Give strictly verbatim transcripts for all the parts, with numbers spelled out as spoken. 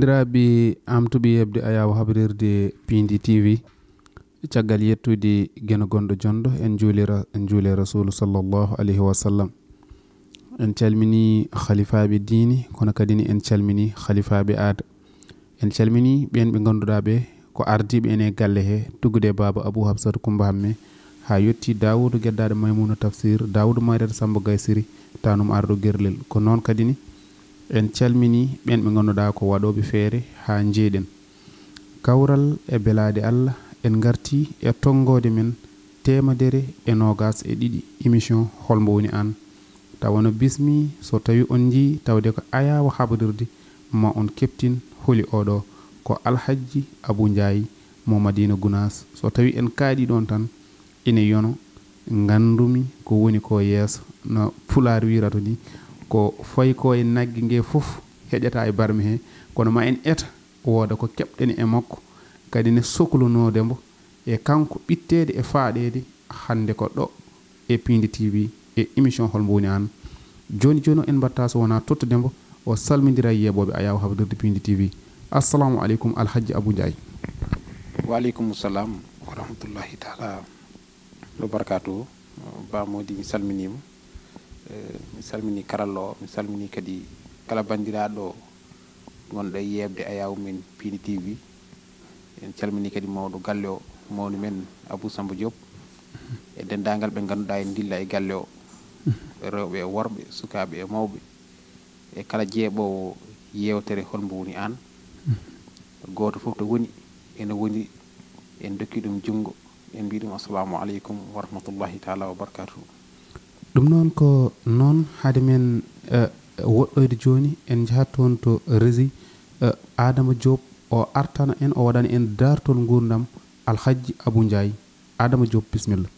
Jiraaɓe am tuɓi yeɓde ayaawo habrirde Piindi T V. Caggal yettude geno gonɗo jonɗo, en njuulira, en njuule Rasuulu sallallahu alayhi wa sallam. En calmini halifaaɓe diine, kono kadi ne en calmini halifaaɓe aada. En calmini ɓeen ɓe ngannduɗaa ɓe ko ardiiɓe en e galle he, tuggude e Baaba Abuu Hafsatu Kummba Hamme, haa yotti Daawuudu Geddaaɗo Maymuuna Tafsir, Daawuudu Mayrata Sammba Gaye Siri, taanum arɗo Gerlel. Ko noon kadi ne en calmini ɓeen ɓe ngannduɗaa ko waɗooɓe feere haa njeeɗen. Kawral e belaade Allah, en ngartii e tonngoode men teemedere e noogaas e ɗiɗi, émission Hol Mbo Woni Aan? Tawa no bismi, so tawii on njiyii tawde ko ayaawo habrirde, ma on keɓtin holi oo ɗoo. Ko Alhajji Abuu Njaay mo Madiina Gunaas. So tawii en kaaɗii ɗoon tan, ine yono, nganndumi ko woni ko yeeso, no Pulaar wiyrata ni, ko fayi ko e nagge nge fof heƴata e barme he, kono ma en eta wooda ko keɓɗen e makko, kadi ne soklunoode mbo e kanko ɓitteede e faaɗeede hannde ko ɗo e Piindi T V e émission Hol Mbo Woni Aan? Jooni jooni o en mbaɗta so wonaa tottude mbo, o salmindira e yeeɓooɓe ayaawo habrirde Piindi T V. Assalamu aleykum, Alhajji Abuu Njaay. Wa aleykum salam wa rahmatullahi taala wa barakatuhu. Ba Modi, mi salminiima. Eh, mi salmini karallo o, mi salmini kadi kala banndiraaɗo gonɗo e yeeɓde ayaawo men Piindi T V. En calmini kadi mawɗo galle o, mawni men Abuu Sammba Diop, e denndaangal ɓe ngannduɗaa en ndilla e galle o, rewɓe e worɓe, sukaaɓe e mawɓe, e kala jeeɓoowo yeewtere Hol Mbo Woni Aan? Gooto fof to woni, ene woni, en ndokki ɗum junngo, en mbii ɗum assalamu aleykum wa rahmatullahi taala wa barakatuhu. Ɗum noon ko noon, hade men, eh, woɗɗoyde jooni, en njahat toon to Rési, eh, Adama Diop, o artana en, o waɗana en daartol nguurndam Alhajji Abuu Njaay. Adama Diop, bisimilla.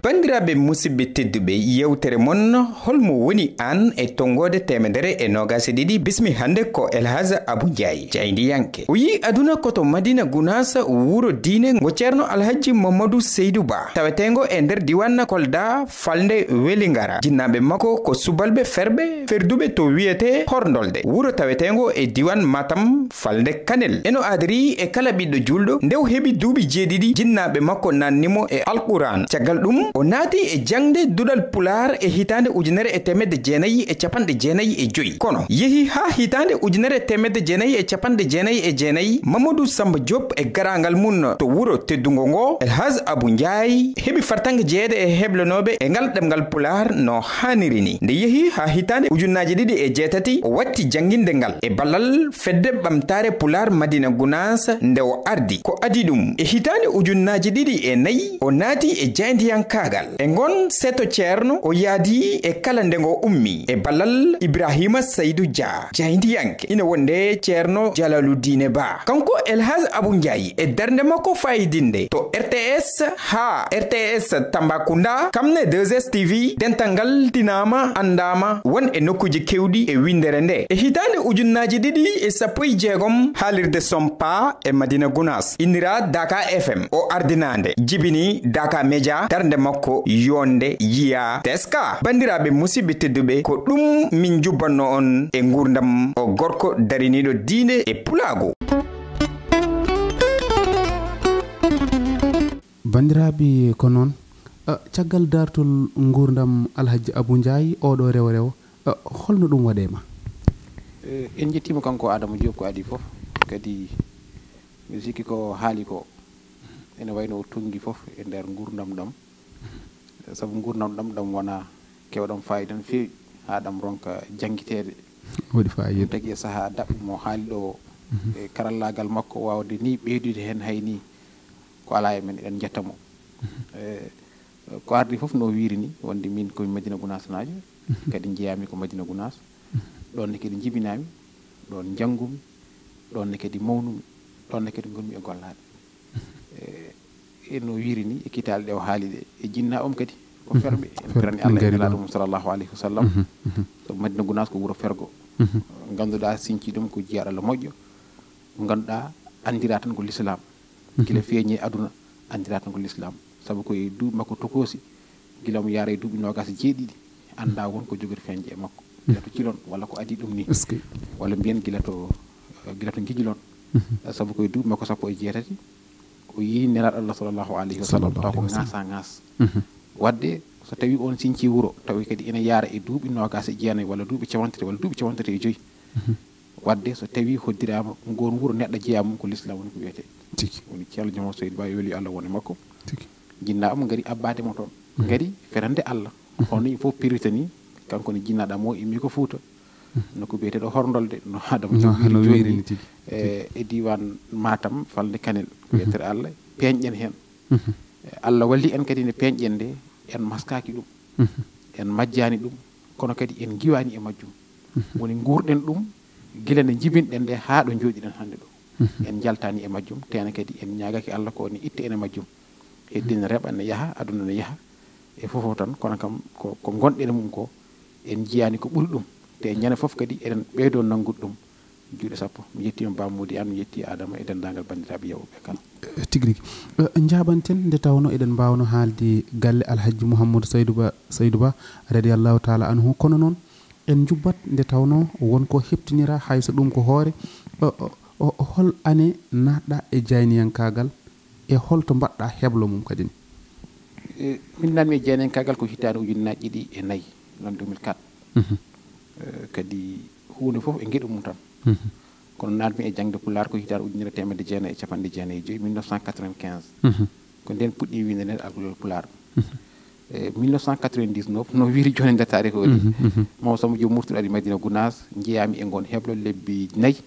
Banndiraaɓe musidɓe tedduɓe, yeewtere mon Hol Mbo Woni Aan? E tonngoode teemedere e noogaas e ɗiɗi, bismi hannde ko Elhaj Abuu Njaay, jaayndiyanke. O yii aduna ko to Madina Gunaas, wuro diine ngo Ceerno Alhajji Mamadou Seydou Ba, taweteengo e nder diiwaan Kolda, falnde Welingara. Jinnaaɓe makko ko subalɓe ferɓe, ferduɓe to wiyetee Horndolde, wuro taweteengo e diiwaan Matam, falnde Kanel. Eno aadiri e kala ɓiɗɗo juulɗo, nde o heɓi duuɓi jeeɗiɗi, jinnaaɓe makko naatni mo e Alquraan. Caggal ɗum, o naati e jaŋde duɗal Pulaar e hitaande ujunere e teemedde jeenayi e capanɗe jeenayi e joy. Kono yehi haa hitaande ujunere e teemedde jeenayi e capanɗe jeenayi e jeenayi, Mamadou Samba Diop e garaangal mum to wuro teddungo ngo, Elhaj Abou Ndiaye, heɓi fartaŋŋe jeyeede e heblanooɓe e ngal ɗemngal Pulaar no haaniri ni. Nde yehi haa hitaande ujunnaaji ɗiɗi e jeetati, o watti jannginde ngal e ballal Fedde Ɓamtaare Pulaar Madina Gunaas nde o ardi. Ko adii ɗum, e hitaande ujunnaaji ɗiɗi e nayi, o naati e jaayndiyankaagal. E ngon seeto ceerno, o yaadi e kala nde ngo ummi e ballal Ibraahiima Saydu Jah, jaayndiyanke, ina wonde Ceerno Jalaaludiine Bah. Kanko Elhaj Abou Ndiaye e darnde makko faayidinde to R T S haa R T S Tambacounda, kam ne deux S T V, dental ngal tinaama, anndaama, won e nokkuuji keewɗi e winndere nde. E hitaande ujunnaaji ɗiɗi e sappo e jeegom, haalirde Sompa e Madina Gunaas, innira Daka F M, o ardinaande, jibini Daka Media, darnde makko yoonde yiya teska. Banndiraaɓe musidɓe tedduɓe, ko ɗum min njubbanno on e nguurndam o gorko dariniiɗo diine e pulaagu. Banndiraaɓe, ko noon, eh, caggal daartol nguurndam Alhajji Abou Ndiaye, oɗo rewo rewo, eh, holno ɗum waɗi e ma? Eh, en njettiima kanko Adama Diop ko adii fof. Kadi mbiɗa sikki ko haali ko ene wayno o tonngi fof e nder nguurndam ɗam. Sabu nguurndam ɗam, ɗam wona keewɗam faayiida no feewi, haa ɗam ronka janngiteede. Waɗi faayiida. Ɗum tagi e sahaa daɓɓo mo haali ɗo o, mhm, e karallaagal makko waawde ni ɓeydude heen hay ni, ko alaa e men, eɗen njetta mo. Mhm. E, ko ardi fof no wiiri ni, wonde min ko mi Madina Gunaasnaajo, mhm, kadi njeyaami ko Madina Gunaas. Mhm. Ɗoon ne kadi njibinaami, ɗoon njanngumi, ɗoon ne kadi mawnumi, ɗoon ne kadi ngonmi e gollaade. E, e no wiiri ni, e kitaale ɗe o haali ɗe, e jinnaaɓe am kadi, ko, mhm, ferɓe. En ferɓe, perani Allah e Nelaaɗo mum, sallallahu alayhi wa sallam. Mhm, mhm. Sabu Madina Gunaas ko wuro fergo. Mhm. Ngannduɗaa, siñci ɗum ko jiyaaɗo Allah moƴƴo. Mo ngannduɗaa, anndiraa tan ko Lislaam. Mhm. Gila feeñi e aduna, anndiraa tan ko Lislaam. Sabu ko e duuɓi makko tokoosi, gila omo yaara e duuɓi noogaas e jeeɗiɗi, anndaa won ko jogori feeñde e makko. gila to Cilon walla ko adii ɗum nii, walla mbiyen gila to gila to Ngijilon. Sabu ko e duuɓi makko sappo e jeetati o yii Nelaaɗo Allah sallallahu alayhi wa sallam taw ko ŋaasa ŋaas. Waɗde so tawii oon siñcii wuro tawi kadi ina yaara e duuɓi noogaas e jeenayi walla duuɓi cawantato walla duuɓi cawantato e joyi. Waɗde so tawii hoddiraama ngoon wuro neɗɗo jeyaa mum ko lislaam woni ko wiyetee. Woni Ceerno Jom Seydi Ba e weli Allah won e makko. Jinnaa am ngari abbaade mo toon. Ngari ferande Allah. Hono yimɓe fof pirritani kanko ne jinnaaɗo am o immi ko Fuuta. No ko biyeteeɗo Horndolde no Adama Jom wiiri jooni e diiwaan Matam falnde Kanel. Ko yetere Allah peeñɗen heen. Allah walli en kadi nde peeñɗen nde en maskaaki ɗum. En majjaani ɗum kono kadi en ngiwaani e majjum. Woni nguurɗen ɗum gila nde njibinɗen nde haa ɗo njooɗiɗen hannde ɗo. En njaltaani e majjum teena kadi en ñaagaki Allah ko ne itta en e majjum. Heddi ne reɓa ne yaha aduna ne yaha e fof fof tan kono kam ko ko ngonɗen e mum ko en njiyaani ko ɓuri ɗum te ñande fof kadi eɗen ɓeydoo nanngude ɗum. Juuɗe sappo mi yettiima Ba Moodi Aan mi yetti Adama e denndaangal banndiraaɓe yeewɓe kala. Tigi rigi. Njaaɓanten nde tawnoo eɗen mbaawno haalde galle Alhajji Muhammadu Saydu Ba Saydu Ba radiyallahu taala anhu kono noon en njubbat nde tawnoo won ko heptiniraa hay so ɗum ko hoore hol ane naatɗaa e jayniyankaagal e hol to mbaɗɗaa heblo mum kadi ne? Min naatmi e jayniyankaagal ko hitaande ujunnaaji ɗiɗi e nayi, noon deux mille quatre. Kadi huunde fof e ngeɗu mum tan. Kono naatmi e jaŋde Pulaar ko hitaande ujunere teemedde jeenayi e capanɗe jeenayi e joyi, mille neuf cent quatre-vingt-quinze. Ko ndeen puɗɗii wiinde nden alkulol Pulaar. E mille neuf cent quatre-vingt-dix-neuf no wiiri jooni nder taarikh o ni, Maw Samba Diop Murtuɗo ari Madina Gounass, njeyaami e ngoon heblo lebbi nayi.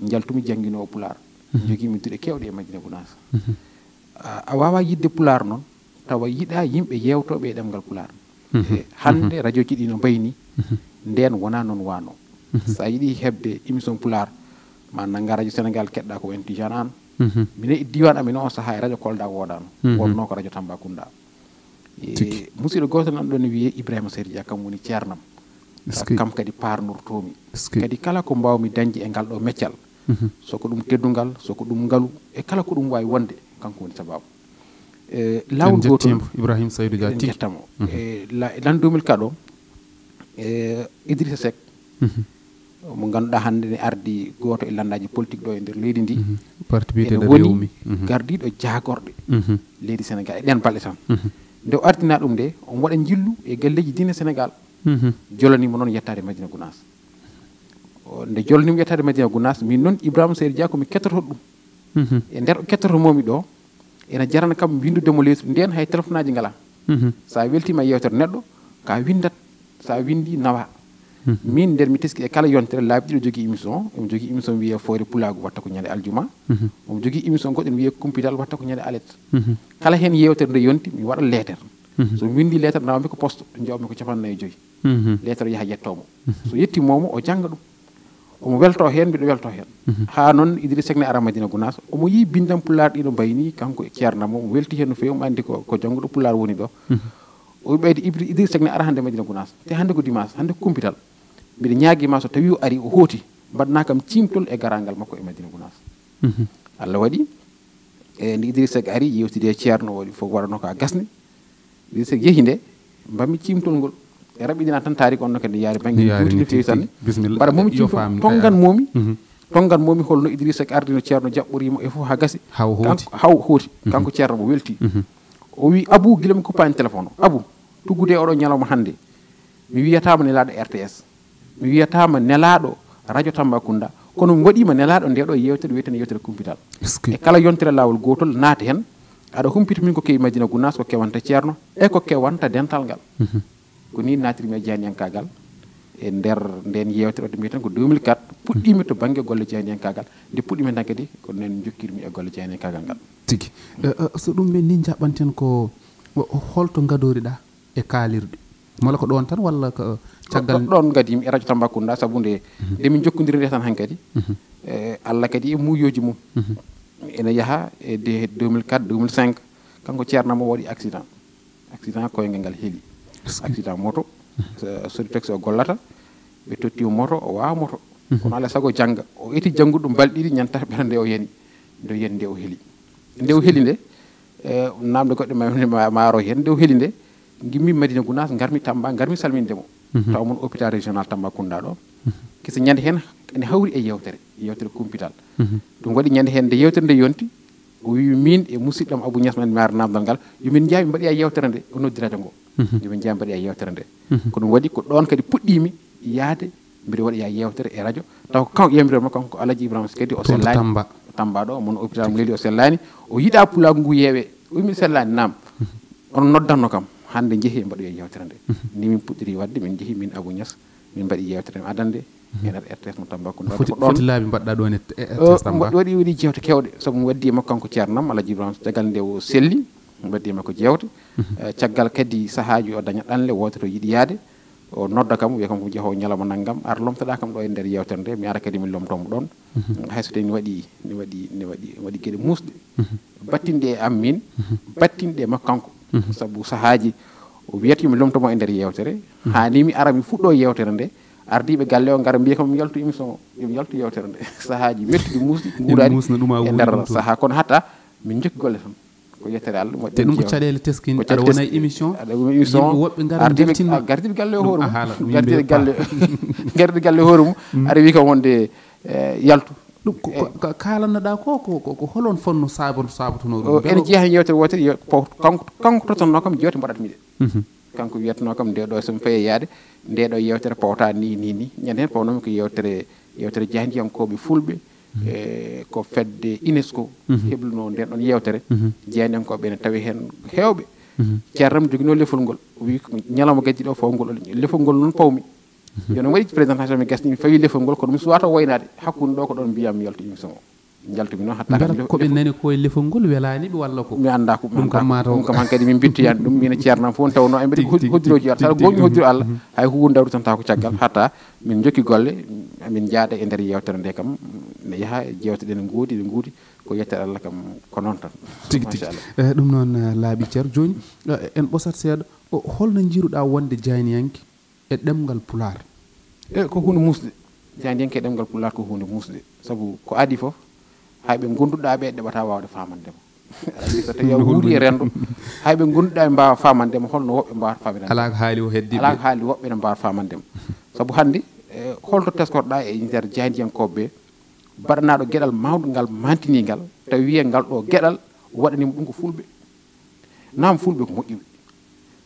Njaltumi jannginoowo Pulaar. Njogiimi duɗe keewɗe e Madina Gounass. A waawaa yiɗde Pulaar noon tawa yiɗaa yimɓe yeewtooɓe e ɗemngal Pulaar. E hannde rajooji ɗi no mbayi nii, ndeen wonaa noon waanoo. So a yiɗii heɓde émission Pulaar, ma nanngaa rajo Senegaal keɗɗaa ko en Tijaan Aan. Minen e diiwaan amen oo sahaa e rajo Kolda woodaano, wonnoo ko rajo Tambacounda. E musiɗɗo gooto nan ɗoon ne wiyee Ibrahima Seydi Dia kam woni ceernam. Kam kadi paarnortoomi. Kadi kala ko mbaawmi dañde e ngal ɗoo meccal, so ko ɗum teddungal, so ko ɗum ngalu, e kala ko ɗum waawi wonde, kanko woni sabaabu. E laawol gootol, Ibrahima Saydu Dia tigi. Njettamo. E l'an deux mille quatre o, e Idrissa Seck, mo ngannduɗaa hannde ne ardi gooto e lanndaaji politik ɗo e nder leydi ndi. Parti biyeteeɗo Rewmi. Gardiiɗo jaagorɗe leydi Senegal e ɗeen balɗe tan. Nde o ardinaa ɗum nde, omo waɗa njillu e galleeji diine Senegal. Jolaniimo noon yettaade Madina Gounass. Nde jolaniimo yettaade Madina Gounass, min noon Ibrahima Seydi Dia ko mi kettoto ɗum. E nder o kettoto moomi ɗo, ena jarana kam winndude mo leesu ndeen hay telefonaaji ngalaa. So a weltiima e yeewtere neɗɗo, ka winndat, so a winndii nawaa. Min nder mi teski e kala yontere laabi ɗiɗi o jogii émission, omo jogii émission wiyee Fooyre Pulaagu watta ko ñande aljuma. Omo jogii émission goɗɗo ne wiyee Kumpital watta ko ñande alet. Kala heen yeewtere nde yonti mi waɗa leeter. So mi winndii leeter nawami ko poste, njawmi ko capanɗe nayi e joyi. Leeter yaha yettoomo. So yettimoo mo o jannga ɗum. Omo weltoo heen, mbiɗo weltoo heen. Haa noon Idrissa Seck ne ara Madina Gounass, omo yii binndam Pulaar ɗi no mbayi nii, kanko e ceerno am, omo weltii heen no feewi, omo anndi ko ko jannguɗo Pulaar woni ɗo. O wi ɓayde Ibri Idrissa Seck ne ara hannde Madina Gounass, te hannde ko dimanche, hannde ko kumpital. Mbiɗa ñaagii ma so tawii o arii o hooti, mbaɗanaa kam ciimtol e garaangal makko e Madina Gounass. Allah waɗi e nde Idrissa Seck ari yeewtidi e ceerno o waɗi fof waɗanoo ko a gasni. Idrissa Seck yehi nde mbaɗmi ciimtol ngol e raɓɓiɗinaa tan taariik on no kadi yaari bannge juuti no feewi sanne. Mbaɗa momi ciimtol tonngan momi tonngan momi holno Idrissa Seck ardino ceerno jaɓɓoriimo e fof haa gasi. Haw hooti. Kanko ceerno mo weltii. O wi Abou gila mi kuppaani téléphone o Abou tuggude oɗo ñalawma hannde mi wiyataama nelaaɗo R T S. Mi wiyataama nelaaɗo rajo Tambacounda kono mi waɗiima nelaaɗo ndeeɗo yeewtere wiyetee yeewtere kumpital. E kala yontere laawol gootol naate heen aɗa humpita min ko kewi Madina Gounass ko kewanta ceerno e ko kewanta dental ngal. Ko nii naatirmi e jayniyankaagal e nder ndeen yeewtere wadde mbiyeten ko deux mille quatre puɗɗiimi to bannge golle jayniyankaagal nde puɗɗiimi tan kadi ko ndeen njokkirmi e golle jayniyankaagal ngal. Tigi. So ɗum ɓe nii njaɓanten ko holto ngadoriɗaa e kaalirɗe mala ko ɗoon tan walla ko caggal? Ɗoon ngadimi e radio Tambacounda sabu nde nde min jokkondiri nde tan hankadi e Allah kadi e muuyooji mum ene yaha e deux mille quatre deux mille cinq kanko ceerno am o waɗi accident. Accident koyngal ngal heeli. Accident moto. Soditex o gollata ɓe totti o moto o wawa moto. Kono ala sago jannga o eti janngude ɗum balɗe ɗiɗi ñande tati ɓernde o yani nde o yani nde o heeli. Nde o heeli nde namde goɗɗe maaro heen nde o heeli nde ngimmi Madina Gounass ngarmi Tamba ngarmi salminde mo. Taw mon hôpital régional Tambacounda ɗo. Kisa ñande heen ene hawri e yewtere, yewtere kumpital. Ɗum waɗi ñande heen nde yewtere nde yonti, o wi min e musidɗam Abou Niass men maare namdal ngal, yomin njawi mbaɗoya yewtere nde, o noddi radio ngo. Yomin njawi mbaɗoya yewtere nde. Ko ɗum waɗi ko ɗon kadi puɗɗimi yaade, mbiɗa waɗoya yewtere e radio. Taw ko kanko yamiroɗo makko, kanko Alaji Ibrahima Sy kadi o Toon to sellani. Tamba. Tamba ɗo, mon hôpital mo leli o sellani. O yiɗa pulaagu ngu yeewe. O wi mi sellani, naam. On noddanno kam, hannde njehi mbaɗoya yewtere nde. Ni min puɗɗiri waɗde, min njehi min Abou Niass, min mbaɗi yewtere nde adannde. Ena R T S mo Tambacounda. Foti, ko ɗon foti laabi mbaɗɗa ɗon e, e O, R T S Tamba. Mbaɗ-, waɗi, waɗi jewte keewɗe, sabu mi waɗdi e makko kanko Ceerno Nam, Alaji Ibrahima Sy, caggal nde o selli, mi waɗdi e makko jewte. Eh, caggal kadi sahaaji o daña ɗanle, wootere o yiɗi yaade, o nodda kam, wiya kam ko mi jehowo ñalawma nanngam, ar lomtoɗa kam ɗo e nder yewtere nde, mi ara kadi min lomtomo ɗon. Hay so tawi ne waɗi, ne waɗi, ne waɗi, waɗi geɗe muusɗe, battinɗe e am min, battinɗe e makko kanko. Sabu sahaaji o wiyata yomi lomtomo e nder yewtere, haa ni mi ara mi fuɗɗo yewtere nde, ardiiɓe galle o ngara mbiya kam yomi yaltu émission o, yomi yaltu yewtere nde. Sahaaji mettuɗi muusɗi, ene nguurani muusna ɗum, a e wuuri nder ɗum toon. Sahaa, kono hatta min jokki golle tan. Ko yettere Allah, ɗum waɗi te ɗum ko jewte. Caɗeele teskin, ko caɗeele aɗa wona teskin. Emission, aɗa wona émission, yimɓe woɓɓe ngara ardiiɓe, njaltina. A, gardiiɓe galle e hoore mum. A haala ɗum. Gardiiɓe galle, gardiiɓe galle e hoore mum. Aɗa wiya kam wonde, eh, yaltu. Ɗum ko, ko, ko kaalannoɗa ko, ko, ko, ko holon fonno saabon-, saabotono ɗum? O, ene jeyaa heen yewtere wootere, yo, ko kanko, kanko tottannoo kam jewte mbaɗatmi ɗe. Kanko wiyatnoo kam nde ɗo so mi fayi yaade, nde ɗo yewtere pawta ni, ni, ni. Ñande heen pawnoomi ko yewtere, yewtere jaayndiyankooɓe fulɓe, e ko fedde UNESCO heblunoo nden ɗon yewtere. Jaayndiyankooɓe ene tawi heen heewɓe. Ceerno am joginoo lefol ngol. O wi ko ñalawma gaddi ɗo faw ngol, lefol ngol noon pawmi. Yo no waɗi présentation mi gasni, mi fawi lefol ngol, kono mi suwata woynaade. Hakkunde ɗo ko ɗon mbiyam mi yaltu émission o. Njaltumi noon hatta mbela kam ko ɓe nani ko e lefol ngol welaani ɓe walla ko? Mi annda ko, mi ɗum annda kam ko. Mataw. Ɗum kam hankadi min mbittoyani ɗum, min e Ceerno am fof tawnoo eɓe mbaɗi hod-, hoddiro jiyaat. Saɗa gooŋɗi hoddiro Allah, hay ko woni dawri tan taw ko caggal, hatta min jokki golle, min njaada e nder yewtere nde kam, ne yaha e jewte ɗe ne ngoodi, ɗe ngoodi, ko yettere Allah kam, ko noon tan. Tigi, tigi. Machallah. Eh, ɗum noon, eh, laaɓi Ceerno. Jooni, eh, en ɓosat seeɗa, o, holno njiiruɗa wonde jayniyanke e ɗemngal Pulaar? E ko huunde muusde. Jaayndiyanke e ɗemngal Pulaar ko huunde muusde. Sabu ko adii fof, hay ɓe ngonnduɗaa ɓe ɗeɓataa waawde faamande ma. Aɗa anndi so tawii a wuuri e renndo, hay ɓe ngonnduɗaa ɓe mbaawa faamande ma, holno woɓɓe mbaawata faamirande? Alaa ko haali o heddi ɓe. Alaa ko haali woɓɓe ne mbaawa faamande ma. Sabu hannde, e, holto teskorɗaa e nder jaayndiyankooɓe ɓe, baɗanaaɗo geɗal mawngal ngal, maantiniingal, tawi wiyee ngal ɗo geɗal waɗaniima ɗum ko fulɓe. Naam, fulɓe ko moƴƴuɓe.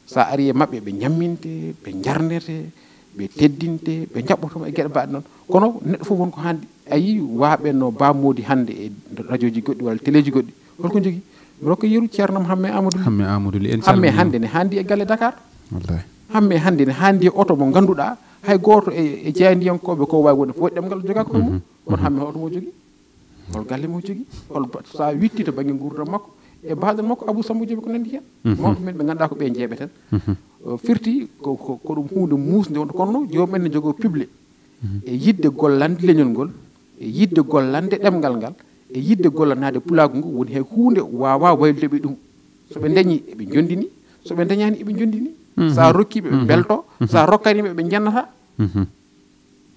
So a arii e maɓɓe, ɓe ñamminte, ɓe njarnete, ɓe teddinte, ɓe njaɓɓotooma e geɗe mbaɗe noon. Kono neɗɗo fof won ko haandi. A yii waaɓe no Ba Moodi hannde e radioji goɗɗi walla téléji goɗɗi. Holko njogii? Mi rokka yeru Ceerno am Hamme Amadou Ly. Hamme Amadou Ly, en calminii mo. Hamme hannde ne haandi e galle Dakar. Wallahi. Hamme hannde ne haandi e oto mo ngannduɗaa, hay gooto e, e jaayndiyankooɓe ko waawi wonde fof ɗemngal jogaa ko ɗum. Mhm. Kono Hamme oto mo jogii. Hol galle mo jogii? Hol ba-, so a witti to bannge nguurndam makko e baɗal makko, Abou Samba Joobe ko nanndi heen. Mhm. Mawɓe men ɓe ngannduɗaa ko ɓe njeeɓeten. Mhm. O firti ko, ko, ko ɗum huunde muusnde wonde kono joomum en ne njogoo piɓle. Mhm. E yiɗde gollande leñol ngol, e yiɗde gollande ɗemngal ngal, e yiɗde gollanaade pulaagu ngu woni hay huunde waawaa waylude ɓe ɗum. So ɓe ndañii, eɓe njonndini. So ɓe ndañaani, eɓe njonndini. Mhm. So a rokkii ɓe, ɓe mbeltoo. Mhm. So a rokkaani ɓe, ɓe njennataa. Mhm.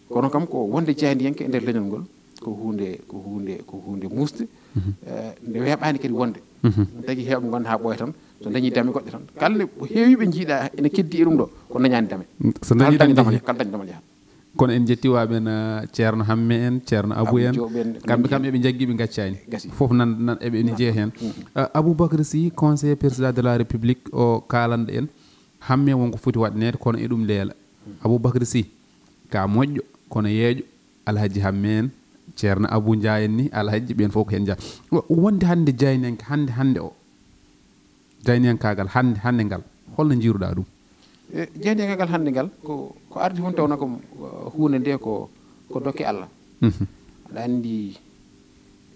Kono kam ko wonde jaayndiyanke e nder leñol ngol, ko huunde, ko huunde, ko huunde muusde, eh, nde weeɓaani kadi wonde. Mhm. Ɗum tagi heewɓe ngonda haa ɓooya tan, so dañii dame goɗɗe tan. Kala nde heewiiɓe njiiɗa ene keddi e ɗum ɗo, ko dañaani dame. So dañii dame, kala dañi damal, kala dañi damal yahat. Kono en njetti waaɓe en, eh, Ceerno Hamme en, Ceerno Abu en, Abu en, kamɓe kam eɓe njaggi ɓe ngaccaani. Gasi. Fof nan, nan eɓe ene jeya heen. Mhm. Eh, Aboubacry Sy, conseiller président de la République, o kaalanɗo en, Hamme won ko foti waɗneede, kono e ɗum leela. Aboubacry Sy, ka moƴƴo, kono yeeƴo, Alhaji Hamme en, Ceerno Abou Ndiaye en ni, Alhaji ɓen fof ko heen njaha. Wonde hannde jaayndiyanke, hannde, hannde o, jaayndiyankaagal hannde, hannde ngal, holno njiiruɗaa ɗum? E, jaayndiyankaagal hannde ngal, ko, ko ardi fof tawno ko, uh, huunde nde ko, ko dokke Allah. Mhm. Aɗa anndi,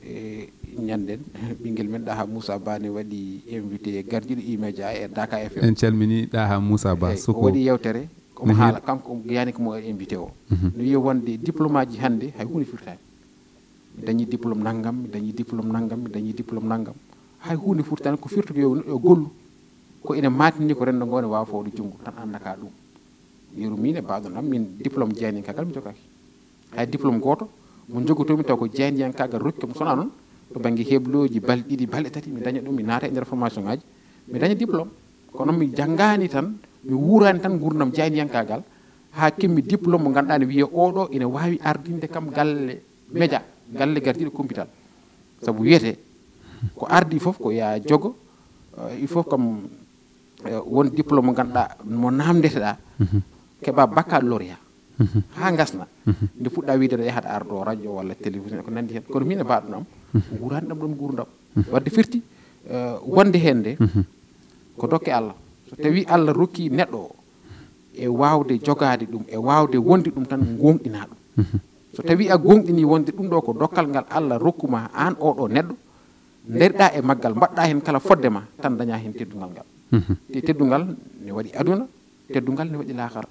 e, ñannden, ɓinngel men Ɗaha Moussa Ba ne waɗi invité gardiiɗo E-Media e Daka F M. En calmini Ɗaha Moussa Ba, eyi, soko o waɗi yewtere, omo haala, kanko omo jeyaani ko mo invité o. Mhm. No wiya wonde diplôme aji hannde hay huunde firtaani. Mi dañi diplôme nanngam, mi dañi diplôme nanngam, mi dañi diplôme nanngam. Hay huunde firtaani, ko firti ko yo neɗɗo yo gollu. Ko ene maatini ko renndo ngo ne waawa fawde junngo, tan annda ka ɗum. Yeru min e baɗɗo am, min diplôme jaayndiyankaagal mi jogaaki. Hay diplôme gooto mo njogotoomi taw ko jaayndiyankaagal rokki kam, so wonaa noon, to bannge heblooji, balɗe ɗiɗi, balɗe tati, mi daña ɗum, mi naata e nder formation ngaaji, mi daña diplôme. Kono mi janngaani tan, mi wuuraani tan nguurndam jaayndiyankaagal, haa keɓmi diplôme mo ngannduɗaa ne wiyee oɗo ina waawi ardinde kam galle média, galle gardiiɗo kumpital. Sabu wiyetee ko ardii fof ko ya jogo, eh, il faut kam, eh, won diplôme mo ngannduɗaa mo naamndeteɗaa, keɓa baccalauréat. Haa ngasna. Nde puɗɗa wiyde no yahata ardo radio walla télévision ko nanndi heen. Kono min e mbaɗɗo am, nguurani ɗam ɗoon nguurndam. Wadde firti, eh, wonde heen nde, ko dokke Allah. So tawi Allah rokki neɗɗo o e waawde jogaade ɗum, e waawde wonde ɗum tan, gooŋɗinaa ɗum. So tawi a gooŋɗinii wonde ɗum ɗo ko dokkal ngal Allah rokkuma aan oɗo neɗɗo, ndariɗaa e maggal, mbaɗɗaa heen kala fodde ma, tan dañaa heen teddungal ngal. Te teddungal ne waɗi aduna, teddungal ne waɗi laakara.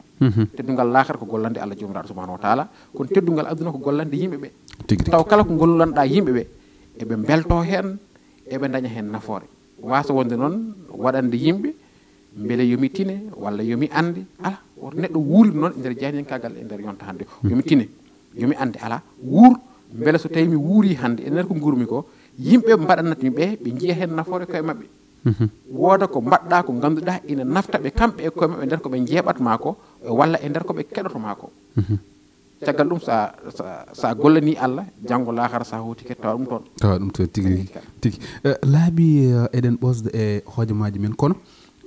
Teddungal laakara ko gollande Allah Joomiraaɗo Subhaanahu wa Taala, kono teddungal aduna ko gollande yimɓe ɓe. Tigi, tigi. Taw kala ko gollanɗaa yimɓe ɓe, eɓe mbeltoo heen, eɓe ndaña heen nafoore. Waasa wonde noon waɗande yimɓe, mbele yo mi tine, walla yo mi annde. Alaa, woto neɗɗo wuurir noon e nder jayniyankaagal, e nder yonta hannde. Yo mi tine, yo mi annde, alaa, wuur, mbele so tawi mi wuuri hannde, e nder ko nguurmi ko, yimɓe mbaɗanat mi ɓe, ɓe njiya heen nafoore koye maɓɓe. Wooda ko mbaɗɗaa, ko ngannduɗaa ina nafta ɓe kamɓe e koye maɓɓe, nder ko ɓe njeeɓat maa ko, walla e nder ko ɓe keɗoto maa ko. Caggal ɗum, sa, sa, sa gollanii Allah, janngo laakara, sa hootike, tawa ɗum toon. Tawa ɗum toon, tigi, tigi, tigi. Eh, laabi, eh, eɗen ɓosda e hojomaaji men, kono,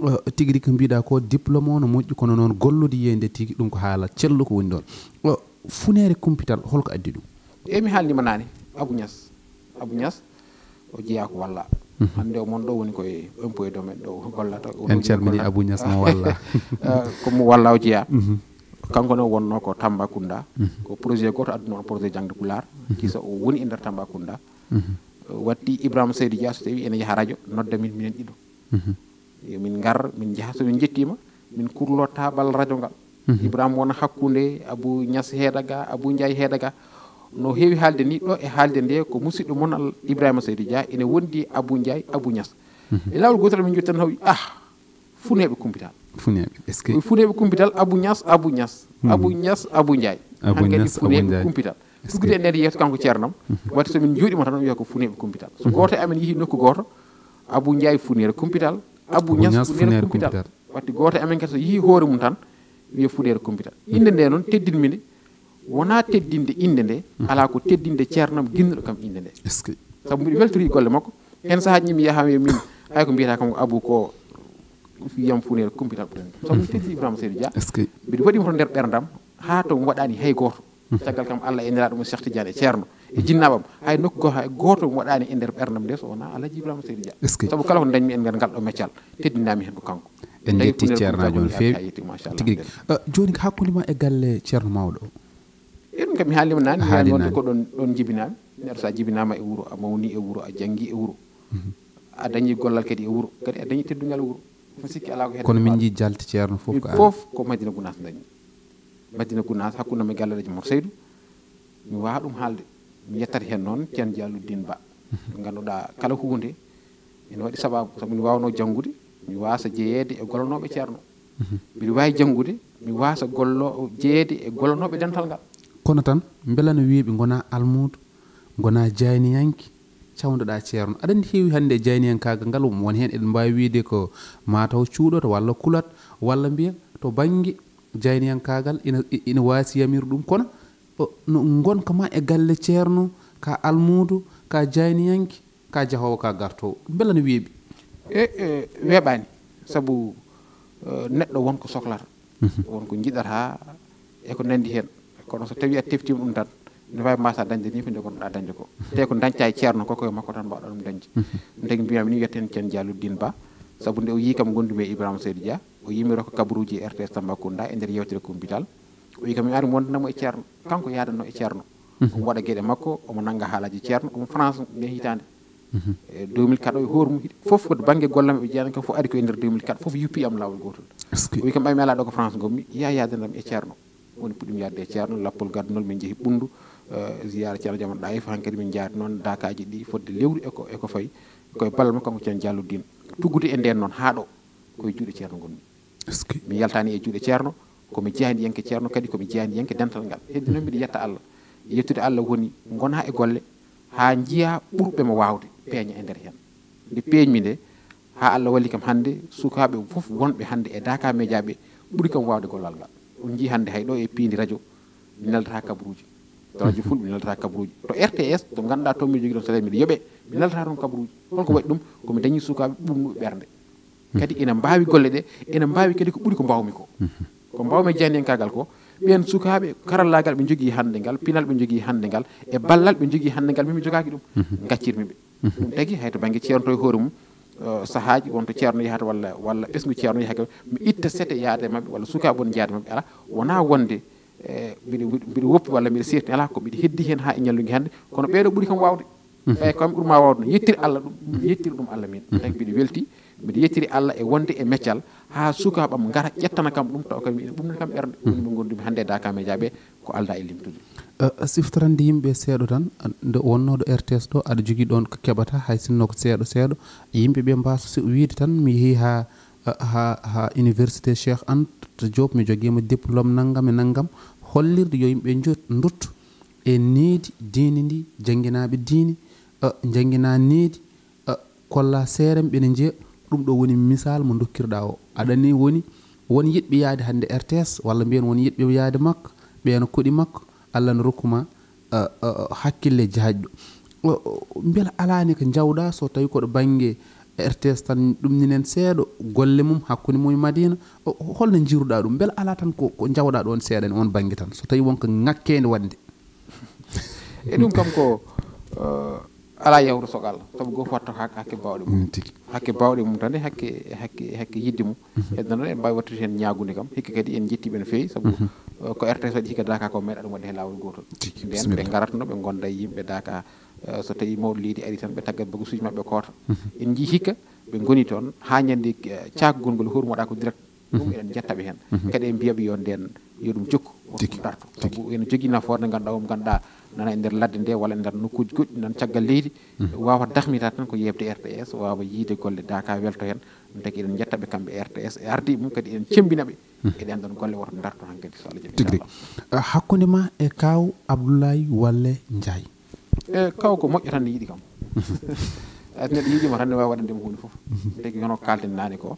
eh, tigi, tigi, ko mbiɗa ko, diplôme o no moƴƴi, kono noon gollude yiyde tigi, ɗum ko haala celluka woni ɗoon. Eh, funeere kumpital, holko addi ɗum? E mi haalnima naane, Abou Niass. Abou Niass, o jeyaa ko walla. Hannde o mon ɗo woni koye impôt et domaine ɗo gollata. O En ɗo calmini gollata. Abou Niass mo walla. Eh, ko mo walla o jeyaa. Kanko ne wonnoo ko Tambacounda. Ko projet gooto adduno on, projet jaŋde Pulaar. Kisa o woni e nder Tambacounda. Watti Ibrahima Seydou Dia, so tawi ene yaha radio, nodda min, minen ɗiɗo. Yo min ngar, min njaha, so min njettiima, min kurlo taabal radio ngal. Ibrahima wona hakkunde Abou Niass heeda ga, Abou Ndiaye heeda ga. No heewi haalde ni ɗo e haalde nde, ko musidɗo mon Al-, Ibrahima Seydou Dia, ene wondi Abou Ndiaye, Abou Niass. E laawol gootal min njotti tan, hawi, ah, funeeɓe kumpital. Funeeɓe, est-ce que? Funeeɓe kumpital, Abou Niass, Abou Niass. Abou Niass, Abou Ndiaye. Abou Hankadi Niass, Abou funeeɓe Ndiaye. Kumpital. Est-ce que? Tuggude e nder yeeso kanko ceernam, watti so min njuuɗima tan, wiya ko funeeɓe kumpital. So gooto e amen yehi nokku gooto, Abou Ndiaye funeere kumpital, Abou Abou Niass Niass funeere funeere kumpital. Kumpital. Watti gooto e amen kadi so yehi hoore mum tan, wiya funeere kumpital. Innde nde noon teddinmi nde, wonaa teddinde innde nde, alaa ko teddinde ceernam ginnuɗo kam innde nde. Est-ce que? Sabu mbiɗo weltori golle makko. Heen sahaaji mi yaha mi min, hay ko mbiyata kam Abou ko fiyam funeere kumpital ɓurani kam. Sabu mi teddini Ibrahima Seydou Dia. Est-ce que? Mbiɗo waɗi mo to nder ɓerndam, haa to mi waɗani hay gooto. Caggal kam Allah e Nelaaɗo mum Cheikh Tidiane e ceerno e jinnaaɓam, hay nokku gooto, hay gooto mi waɗani e nder ɓerndam nde so wonaa Alhaji Ibrahima Seydou Dia. Est-ce que? Sabu kala ko dañmi e nder ngal ɗo meccal, teddinami heen ko kanko. En Tawi njetti funeere ceernaajo on kumpital feewi. Haa yetti, machallah. Tigi rigi. Eh, jooni ko hakkunde ma e galle ceerno mawɗo o? E ɗum kam mi haalnima naane, mi Haali wiyani wonde naane. Ko ɗon, ɗon jibinaami. Neɗɗo so a jibinaama e wuro, a mawni e wuro, a janngi e wuro. A dañi gollal kadi e wuro, kadi a dañi teddungal wuro. Ko sikki alaa ko heen. Kono min njii jalte ceerno fof Min ko an. Fof ko Madina Gounass dañi. Madina Gounass hakkunde mi galle Alhaji Mor Seydou. Mi waawa ɗum haalde. Mi yettata heen noon Ceerno Jalluddin Ba. Ngannduɗaa kala huunde ene waɗi sabaabu. Sabu mi waawnoo janngude, mi waasa jeyeede e gollanooɓe ceerno. Mbiɗa waawi janngude, mi waasa gollo-, jeyeede e gollanooɓe dental ngal. Kono tan, mbela no weeɓi ngonaa almuudo, ngonaa jayniyanke, cawndoɗaa ceerno. Aɗa anndi heewi hannde e jayniyankaagal ngal, won heen eɗen mbaawi wiyde ko mataw cuuɗoto walla kulat, walla mbiya to bannge jayniyankaagal ina, ina waasi yamirde ɗum. Kono, o, no ngonka ma e galle ceerno, ka almuudo, ka jayniyanke, ka jahoowo, ka gartoowo, mbela no weeɓi? E, e, weeɓaani. Sabu, eh, neɗɗo won ko soklata, won ko njiɗata e ko nanndi heen. Kono so tawii a teftiima ɗum tan, ene waawi mbaasaa dañde ni ko nde ngonnoɗaa dañde ko. Te ko dañca e ceerno ko, ko e makko tan mbaawɗaa ɗum dañde. Ɗum tagi mbiyami ni, wiyeten Ceerno Jalluddin Ba, sabu nde o yii kam ngonndumi e Ibrahima Seydou Dia, o yimiro ko kabaruuji e R T S Tambacounda e nder yeewtere kumpital. O wii kam mi ari wondanamo e ceerno. Kanko yaadanno e ceerno. Omo waɗa geɗe makko, omo nannga haalaaji ceerno, omo France nden hitaande. E deux mille quatre o e hoore mum, fof ko bannge golle maɓɓe jeyaa, kam fof ari ko e nder deux mille quatre, fof yuppi am laawol gootol. Est-ce que? O wii kam ɓay mi alaa ɗo ko France ngonmi, yaa yaadanam e ceerno. Woni puɗɗiimi yaade e ceerno, lappol gaddunol min njehi Ɓunndu, eh, ziyaara Ceerno Jamano Ɗayif, hankadi min njaari noon daakaaji ɗi fodde lewru e ko, e ko fawi. Ko e ballal makko kanko Ceerno Jalluddin. Tuggude e ndeen noon haa ɗo, ko e juuɗe ceerno ngonmi. Est-ce que? Mi yaltaani e juuɗe ceerno, ko mi jeyaniyanke ceerno, kadi ko mi jeyaniyanke dental ngal. Heddi noon mbiɗa yetta Allah. Yettude Allah woni ngonaa e golle haa njiyaa ɓurɓe mo waawde peeña e nder heen. Nde peeñmi nde, haa Allah walli kam hannde, sukaaɓe fof wonɓe hannde e Daaka Media ɓe ɓuri kam waawde gollal ngal. On njii hannde hay ɗo e piindi radio, mi naldataa kabaruuji. To radio fulɓe, mi naldataa kabaruuji. To R T S, to ngannduɗaa toon mi jogii ɗoon salaire, miɗo yoɓee, mi naldataa toon kabaruuji. Holko waɗi ɗum? Ko mi dañii sukaaɓe ɓuuɓnuɓe ɓernde. Kadi ina mbaawi golle ɗe, ina mbaawi kadi ko ɓuri ko mbaawmi ko. Ko mbaawmi e jaayndiyankaagal ko, ɓeen sukaaɓe, karallaagal ɓe njogii hannde ngal, pinal ɓe njogii hannde ngal, e ballal ɓe njogii hannde ngal, min mi jogaaki ɗum. Ngaccirmi ɓe. Ɗum tagi hay to bannge ceerno to e hoore mum, eh, sahaaji won to ceerno yahata walla, walla ɓesngu ceerno yahata, mi itta sete yaade maɓɓe walla sukaaɓe won yaade maɓɓe. Alaa, wonaa wonde, eh, mbiɗa, mbiɗa, mbiɗa woppi walla mbiɗa seerti, alaa, ko mbiɗa heddi heen haa e ñallunge hannde, kono ɓeeɗo ɓuri kam waawde. Eeyi, ko mi ɓuri maa waawde noon. Yettiri Allah ɗum, mi yettiri ɗum Allah min. Tagi mbiɗa welti, mbiɗa yettiri Allah e wonde e meccal haa sukaaɓe am ngara ƴettana kam ɗum, taw kam ina ɓuuɓnani kam ɓernde. Woni ɓe ngondumi hannde e Daaka Media ɓe, ko aldaa e limtude. Eh, siftorande yimɓe seeɗa tan, nde wonnooɗo R T S ɗo, aɗa jogii ɗoon ko keɓata, hay sinno ko seeɗa seeɗa. Yimɓe ɓe mbaasa si-, wiyde tan, mi yehii haa, haa, haa Université Cheikh Anta Diop, mi jogiima diplôme nanngam e nanngam, hollirde yo yimɓe njot-, nduttu e needi diine ndi, jannginaaɓe diine, eh, njannginaa needi, eh, kollaa seerem ɓe ne njiya. Ɗum ɗo woni misal mo ndokkirɗaa o. Aɗa anndi woni, won yiɗɓe yahde hannde R T S, walla mbiyen won yiɗɓe yahde makko, ɓeya no koɗi makko, Allah no rokku ma, eh, eh, hakkille jaajɗo. O, o, mbela alaa ne ko njawɗaa so tawi ko ɗo bannge R T S tan ɗum ninen seeɗa, golle mum hakkunde mum e Madina? O, holno njiiruɗaa ɗum? Mbela alaa tan ko, ko njawɗaa ɗoon seeɗa e oon bannge tan, so tawi won ko ŋakkeende waɗde? E ɗum kam ko, eh, alaa yawro sogal, sabu gooto waɗto hak-, hakke baawɗe mum. Mm, tigi. Hakke baawɗe mum tan, e hakke, hakke, hakke yidde mum. Mhm. Heddo noon, en mbaawi waɗtude heen ñaagunde kam. Hikka kadi en njettii ɓe no feewi, sabu, mhm, eh, ko R T S waɗi hikka Daaka ko meeɗaa ɗum waɗde he laawol gootol. Tigi, ndeen ɓe bisimilla. Ngaratno, ɓe ngonda e yimɓe Daaka, eh, so tawii mawɗo leydi ari tan, ɓe taggat bagasuuji maɓɓe koota. Mhm. En njii hikka, ɓe ngoni toon haa ñande, eh, caakgol ngol hoore mum waɗaa ko direct. Ɗum, mhm, eɗen njetta ɓe heen. Mhm. Kadi en mbiya ɓe yo ndeen, yo ɗum jokku, woto, tigi, ɗum darto. Tigi. Sabu ene jogii nafoore nde ngannduɗaa, o mo ngannduɗaa nana e nder ladde nde walla e nder nokkuuji goɗɗi, nan caggal leydi, mhm, waawa dahmita tan ko yeeɓde R T S, waawa yiyde golle Daaka welto heen. Ɗum tagi eɗen njetta ɓe kamɓe R T S e ardiiɓe mum, kadi eɗen cemmbina ɓe. Mhm. Eɗen ɗoon golle woto darto hankadi so Allah jaɓi, tigi rigi, inchallah. Eh, hakkunde ma e kaaw Abdoulaye Wallé Ndiaye. Eh, kaaw ko moƴƴo tan ne yiɗi kam. Mhm. Eh, neɗɗo yiɗi ma tan ne waawi waɗande mo huunde fof. Mhm. Tagi hono kaalten naane ko.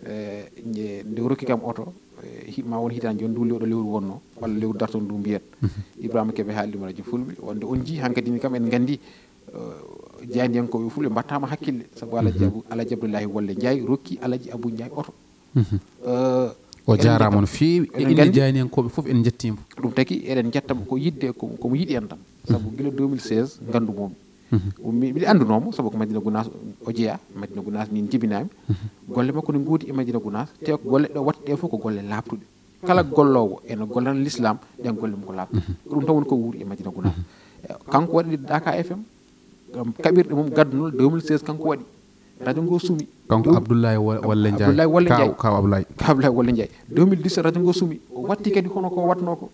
Eh, nde, nde o rokki kam oto, eh, hi-, ma won hitaande jooni, ndu lewru, lewru wonnoo, walla lewru darto ndu mbiyen. Mhm. Ibrahima Kebe haaldi mo radio fulɓe, wonde on njii hankadi ni kam en nganndi, eh, jaayndiyankooɓe fulɓe mbaɗtaama hakkille, sabu Alhaji, mhm, Abu-, Alhaji Abdoulaye Wallé Ndiaye rokki Alhaji Abou Ndiaye oto. Mhm. Eh, o eɗen jaaraama njetta-, no feewi. E eɗen inne nganndi jaayndiyankooɓe fof en njettiima. Ɗum tagi eɗen njetta mo ko yiɗde, ko, ko mo yiɗi en tan. Sabu, mhm, gila deux mille seize nganndu-moo-mi. Mhm. O mi-, miɗo anndunoo mo, sabu ko Madina Gunaas o jeyaa, Madina Gunaas min njibinaami. Mhm. Golle makko ne ngoodi e Madina Gunaas, te ko golle ɗe o waɗi ɗe fof ko golle laaɓtuɗe. Kala golloowo ene gollana lislaam, ɗeen golle mum ko laaɓtuɗe. Mhm. Ko ɗum tan woni ko wuuri e Madina Gunaas. Mhm. Eh, kanko waɗi Daaka F M, ɗum kaɓirɗe mum gaddunoo deux mille seize, kanko waɗi. Radio ngo sumi. Kanko ɗum Abdoulaye Wa-, Wallé Ndiaye. Abdoulaye Wallé Ndiaye. Kaaw, kaaw Abdoulaye. Kaaw Abdoulaye Wallé Ndiaye. Deux mille dix-sept, radio ngo sumi. O watti kadi hono ko waɗnoo ko.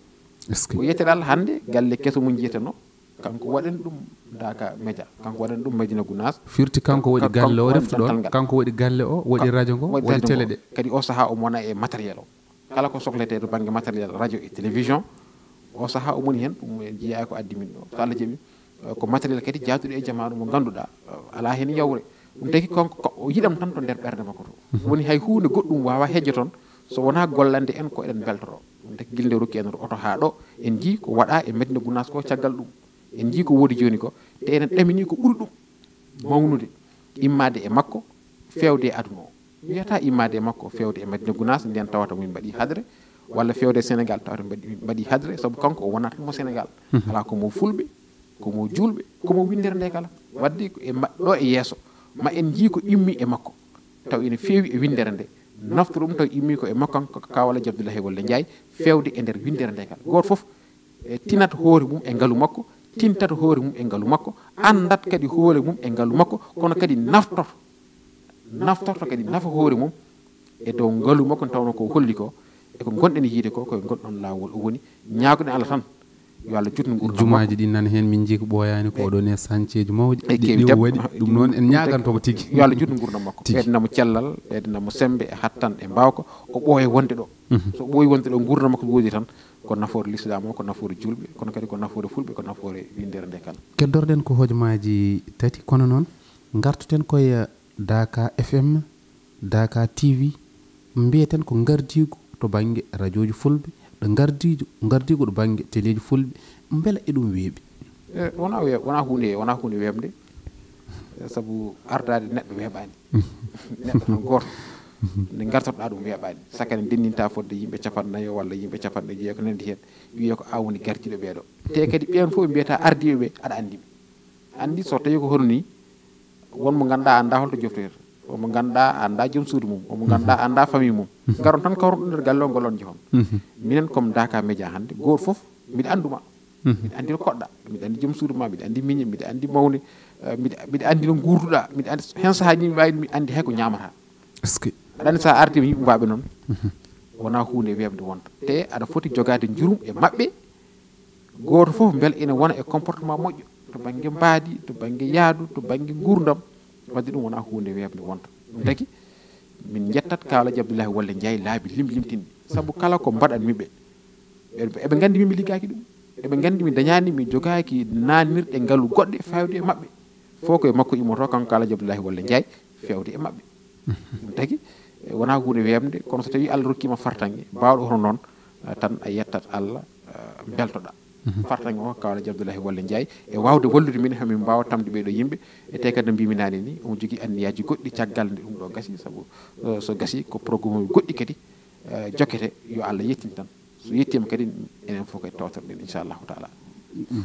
Est-ce que? Ko yettiraal hannde, galle keso mum njiyatenoo. Kanko waɗani ɗum Daaka Media, kanko waɗani ɗum Madina Gunaas. Firti kanko waɗi kan-, galle o, kanko waɗi reftu ɗoon, dental ngal. Kanko waɗi galle o, waɗi radio ngo, waɗi radio ngo, waɗi télé ɗe. Kadi o sahaa o mo wona e matériel o. Kala ko sokletee to bannge matériel radio e télévision, o sahaa o moni heen, ɗum en njiyaa ko addi min ɗo. So Allah jaɓi, eh, ko matériel kadi jaaduɗo e jamaanu mo ngannduɗaa, eh, alaa heen yawre. Ɗum tagi kanko ko o yiɗam tan to nder ɓernde makko to. Mhm. Woni hay huunde goɗɗum waawaa hejjo toon so wonaa gollande en ko eɗen mbeltoroo. Ɗum tagi gila nde rokki en oto haa ɗo, en njii ko waɗaa e Madina Gunaas ko caggal ɗum. En njii ko woodi jooni ko, te enen ɗaminii ko ɓuri ɗum mawnude, immaade e makko, feewde e aduna o. Wiyataa immaade e makko, feewde e Madina Gunaas, ndeen tawata min mbaɗii hadre, walla feewde e Sénégal, tawata min mbaɗi-, min mbaɗii hadre, sabu kanko o wonaa tan mo Sénégal. Mhm. Alaa, ko mo fulɓe, ko mo juulɓe, ko mo winndere nde kala. Waɗde ko e ma-, ɗo e yeeso, ma en njii ko immi e makko, taw ene feewi e winndere nde. Nafto ɗum taw immi ko e makko, kanko Kaaw Alhaji Abdoulaye Wallé Ndiaye, feewde e nder winndere nde kala. Gooto fof e tinat hoore mum e ngalu makko, tintat hoore mum e ngalu makko, anndat kadi hoore mum e ngalu makko, kono kadi naftorto, naftorto kadi nafa hoore mum e dow ngalu makko, nde tawnoo ko holli ko, e ko ngonɗen yiide ko, ko e ngol ɗoon laawol o woni. Ñaagoɗen Allah tan, yo Allah jutnu nguurndam makko. Jumaaji ɗi nan heen, min njii ko ɓooyaani ko, e, oɗo ne sañceeji mawɗi, e ɗi, keewi ɗi o waɗi. Ɗum noon en ñaaganto mo tigi. Yo Allah jutnu nguurndam makko. Tigi. Ɓeydanam mo cellal, ɓeydanam mo semmbe e hattan e mbaawka, o ɓooya wonde ɗo. Mhm. So ɓooyi wonde ɗo, nguurndam makko woodi tan, ko nafoore lislaam o, ko nafoore juulɓe, kono kadi ko nafoore fulɓe, ko nafoore winndere nde kala. Keddorɗen ko hojomaaji tati, kono noon ngartoten koye Daaka F M, Daaka T V, mbiyeten ko ngardiigu to bannge rajooji fulɓe, ɗo ngardiijo ngardiigo ɗo bannge teleeji fulɓe, mbela eɗum weeɓi? E, wona we wona hunde wona hunde weeɓde. E, sabu ardaade neɗɗo weeɓaani. Neɗɗo tan gooto, nde ngartorɗaa ɗum weeɓaani. Sakkane ndenndinta fodde yimɓe capanɗe nayo walla yimɓe capanɗe jeego nanndi heen, wiyee ko an woni gardiiɗo ɓeeɗo. Te kadi ɓeen fof ɓe mbiyata ardiiɓe ɓe aɗa anndi ɓe. Anndi so tawi ko hono ni, won mo ngannduɗaa annda holto joftoyta, won mo ngannduɗaa annda joom suudu mum, won mo ngannduɗaa annda famille mum. Ngaron tan kawron ɗum nder galle o, ngol on jehon. Minen comme Daka Média hannde, gooto fof mbiɗa annduma. Mbiɗa anndi no koɗɗa, mbiɗa anndi joom suudu ma, mbiɗa anndi miñe, mbiɗa anndi mawne, eh, mbiɗa mbiɗa anndi no ngurduɗa, mbiɗa anndi, heen sahaaji mi waawi mi anndi hay ko ñaamata. Est-ce que Aɗa anndi so a ardiima yimɓe mbaaɓe noon, wonaa huunde weeɓde wonta. Te aɗa foti jogaade njurum e maɓɓe. Gooto fof mbel ina wona e comportement moƴƴo to bannge mbaadi, to bannge yaadu, to bannge nguurndam. Wadde ɗum wonaa huunde weeɓde wonta. Ɗum tagi min njettat Kaw Alhaji Abdullahi Wallé Ndiaye laabi limlimtinɗi. Sabu kala ko mbaɗanmi ɓe, ɓe- eɓe nganndi min mi liggaaki ɗum. Eɓe nganndi mi dañaani, mi jogaaki naatnirɗe ngalu goɗɗe fewde e maɓɓe. Fof ko e makko immotoo kanko Kaw Alhaji Abdullahi Wallé Ndiaye fewde e maɓɓe. Ɗum tagi, e, wonaa huunde weeɓde, kono so tawii Allah rokkiima fartaŋŋe baawɗo hono noon, eh, tan a yettat Allah, eh, mbeltoɗaa. Fartaŋŋe o Kaw Alhaji Abdullahi Wallé Ndiaye e waawde wallude min, hamin mbaawa tamde ɓee ɗoo yimɓe. E te kadi no mbiimi naane ni, omo jogii anniyaaji goɗɗi caggal nde ɗum ɗoo gasi, sabu, eh, so gasi ko programme goɗɗi kadi, eh, jokkete. Yo Allah yettin tan. So yettiima kadi, enen fof kadi tawtoreɗen, inchallahu taala.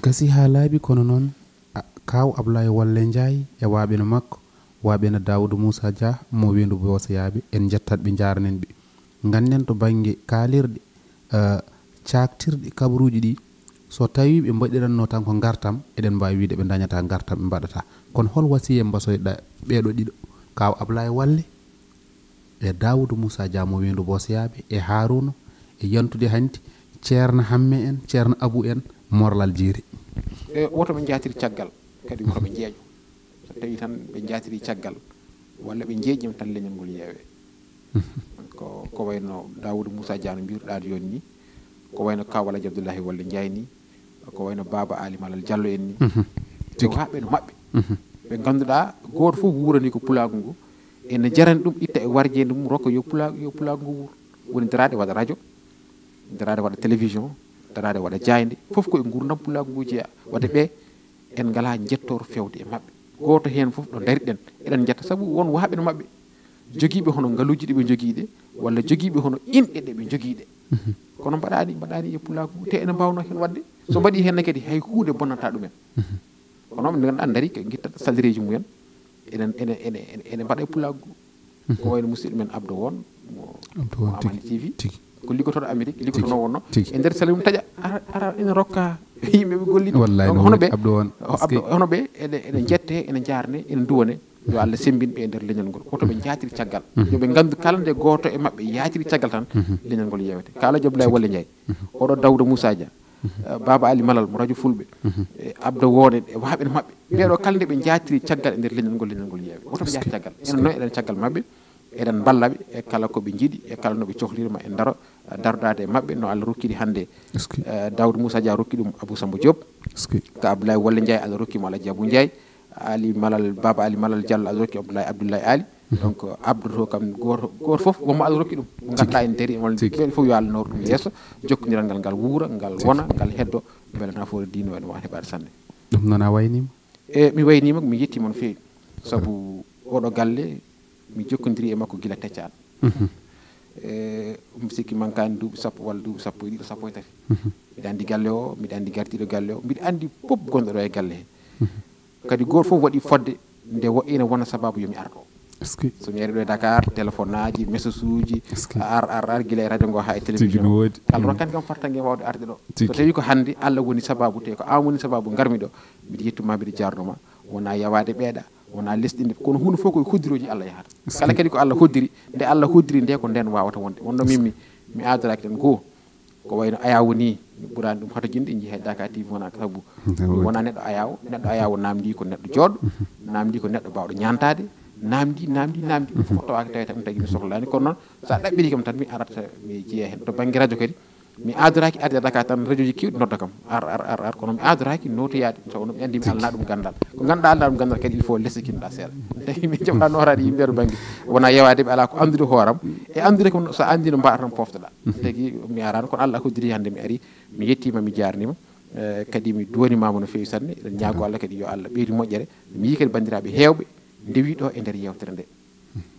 Gasi haa laaɓi, kono noon, a- Kaw Ablaye Wallé Ndiaye e waaɓe no makko, waaɓe no Daouda Moussa Dia mo Weendu Boosayaaɓe, en njettat ɓe, njaaranen ɓe. Ngannden to bannge kaalirɗe, eh, caaktirɗe kabaruuji ɗi, so tawii ɓe mbaɗiranno tan ko ngartam, eɗen mbaawi wiyde ɓe ndañata ngartam, ɓe mbaɗata. Kono hol wasiya mbasoyɗa ɓeeɗo ɗiɗo, Kaw Ablaye Wallé e Daouda Moussa Dia mo Weendu Boosayaaɓe, e Harouna, e yantude hanti Ceerno Hamme en, Ceerno Abou en, Morlal Jiiri? E woto ɓe njaatiri caggal, kadi woto ɓe njeeƴo. So tawii tan ɓe njaatiri caggal, walla ɓe njeeƴima tan, leñol ngol yeewe. Ko, ko wayno Daouda Moussa Dia no mbiruɗaa jooni ni, ko wayno Kaw Alhaji Abdullahi Wallé Ndiaye ni, ko wayno Baaba Ali Malal Diallo en ni. Ɓe waaɓe no maɓɓe. Ɓe ngannduɗaa gooto fof wuurani ko pulaagu ngu, ene jarani ɗum itta e warjeende mum, rokka yo pulaagu, yo pulaagu ngu wuur. Woni daraade waɗa radio, daraade waɗa télévision, daraade waɗa jaaynde, fof ko e nguurndam pulaagu ngu jeyaa. Wadde ɓe, en ngalaa njettoor fewde e maɓɓe. Gooto heen fof ɗo ndariɗen, eɗen njetta, sabu won waaɓe no maɓɓe jogiiɓe hono ngaluuji ɗi ɓe njogii ɗe, walla jogiiɓe hono inɗe ɗe ɓe njogii ɗe. Kono mbaɗaani, mbaɗaani e pulaagu ngu, te ene mbaawnoo heen waɗde. So mbaɗii heen ne kadi, hay huunde bonnata ɗumen. Kono ɓe ngannduɗaa ndarii ko ngitta salireeji mumen, ene, ene, ene, ene, ene mbaɗa e pulaagu ngu. Ko wayno musidɗo men Abdo Won, mo, Abdo Won, mo Amani T V. Tigi. Ko liggotooɗo Amérique, liggotooɗo wonno. Tigi. E nder salmum taƴa, ara, ara ene rokka yimɓe ɓe gollidde. Wallahi. Donc, No hono woni ɓe, Abdo Won? o Abdo, hono ɓe ene, ene njette, ene njaarne, ene nduwane. Yo Allah semmbin ɓe e nder leñol ngol. Woto ɓe njaatiri caggal. Yo ɓe nganndu kala nde gooto e maɓɓe yaatiri caggal tan, leñol ngol yeewete. Kaw Alhaji Abdoulaye Wallé Ndiaye, oɗo Daouda Moussa Dia, eh, Baaba Ali Malal mo radio Fulɓe, e Abdo Won en, e waaɓe no maɓɓe. Ɓeeɗo kala nde ɓe njaatiri caggal e nder leñol ngol, leñol ngol yeewe. Woto ɓe njaat caggal. Enen noon eɗen caggal maɓɓe, eɗen mballa ɓe e kala ko ɓe njiɗi, e kala no ɓe cohlirma en daro, eh, darodaade e maɓɓe no Allah rokkiri hannde. Eh, Daouda Moussa Dia rokki ɗum Abou Samba Diop. Ka Abdoulaye Wallé Ndiaye, Allah rokki mo Alhaji Abou Ndiaye. Ali Malal, Baaba Ali Malal Diallo, Allah rokki Abdoulaye, Abdoulaye Ali. Donc, Abdou to kam gooto, gooto fof, wonmo Allah rokki ɗum. Mo ngannduɗaa en dari, on ɓeen fof yo Allah nawru ɗum yeeso. Jokkondiral ngal, ngal wuura, ngal wona, ngal heddo. Mbele nafoore diine waɗi mo heɓaade sanne. Ɗum noon a wayniima? E mi wayniima, mi yettiima no feewi. Sabu oɗo galle, mi jokkondiri e makko gila teccaɗo. E mi sikki mankaani duuɓi sappo walla duuɓi sappo e ɗiɗi, sappo e tati. Mbiɗa anndi galle o, mbiɗa anndi gardiiɗo galle o, mbiɗa anndi fof gonɗo ɗo e galle he. Kadi gooto fof waɗi fodde nde wo-, ina wona sababu yo mi ar ɗo. So mi ari ɗo e Dakar, téléphone aji, message uji, ar, ar, ar, gila e radio ngo haa e télévision. Allah rokkani kam fartaŋŋe waawde arde ɗo. So tawi ko hannde Allah woni sababu, te ko an woni sababu ngarmi ɗo, mbiɗa yettuma, mbiɗa jaarnoma. Wona yawaade ɓeeɗa, wona lesɗinde, kono huunde fof ko e hoddirooji Allah yahata. Kala kadi ko Allah hoddiri, nde Allah hoddiri nde, ko nden wawata wonde. Wonno min mi, mi adoraaki tan goo. Ko wayno ayaawo ni, mi ɓuraani ɗum hatojinde, en njii hay Daka T V wona ko sabu. Mi wona neɗɗo ayaawo, neɗɗo ayaawo namdi ko neɗɗo jooɗɗo, namdi ko neɗɗo bawɗo ñaantaade, namdi, namdi, namdi, ɗum fof ko tawaaka tawi tan tagi mi sohlani. Kono noon, so a ɗaɓɓiri kam tan, mi arata, mi jeeya heen. To bannge radio kadi, Mi adoraaki arde Dakar tan, radio ji keewɗi nodda kam, ar ar ar ar kono mi adoraaki nootoyaade, taw no ɓe anndi mi alnaa ɗum ganndal. Ko ngannduɗaa alnaa ɗum ganndal kadi, il faut lesɗikinɗaa seeɗa. Tawi min jaɓɗaa nooraade yimɓe to bannge, wonaa yewaade ɓe alaa ko anndude hooram. E anndude kam, so a anndii no mbaɗa tan, poftoɗaa. Tagi mi araano, kono Allah hoddiri hannde mi ari. Mi yettiima, mi jaarniima. Eh, kadi mi duwanimaama no feewi sanne. Eɗen ñaagoo Allah kadi yo Allah ɓeydu moƴƴere. Mi yii kadi banndiraaɓe heewɓe ndewii ɗo e nder yeewtere nde.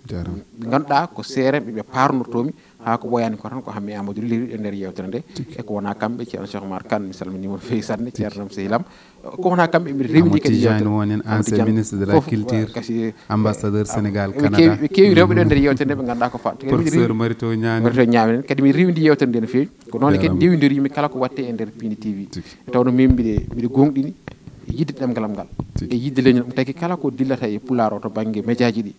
Jaaraama. Ɓe ngannduɗaa ko seerenɓe, ɓe paarnortoomi, haa ko ɓooyaani ko tan ko Hammet Amadou Ly e nder yeewtere nde. Tigi. E ko wonaa kamɓe, Ceerno Cheikh Oumar Kane, mi salminiima no feewi sanne, Ceerno am, sehil am. Ko wonaa kamɓe, eɓe rewndi kadi yeewtere. Amadou Tidiane Wonen, ancien ministre de la culture, ambassadeur Sénégal Canada. Ɓe keewi, ɓe keewi rewɓe ɗo e nder yeewtere nde, ɓe ngannduɗaa ko fa-, kadi miɗo rewndi, Marito Ñaani. Marito Ñaani. Kadi mi rewndi yeewtere nde no feewi. Ko noon kadi ndewindirimi kala ko waɗte e nder Pindi T V. Tigi. E tawno min mbiɗe, mbiɗe gooŋɗini e yiɗde ɗemngal am ngal. Tigi. E yiɗde leñol am, tagi kala ko dillata e Pulaar o to bannge mejaaji ɗi,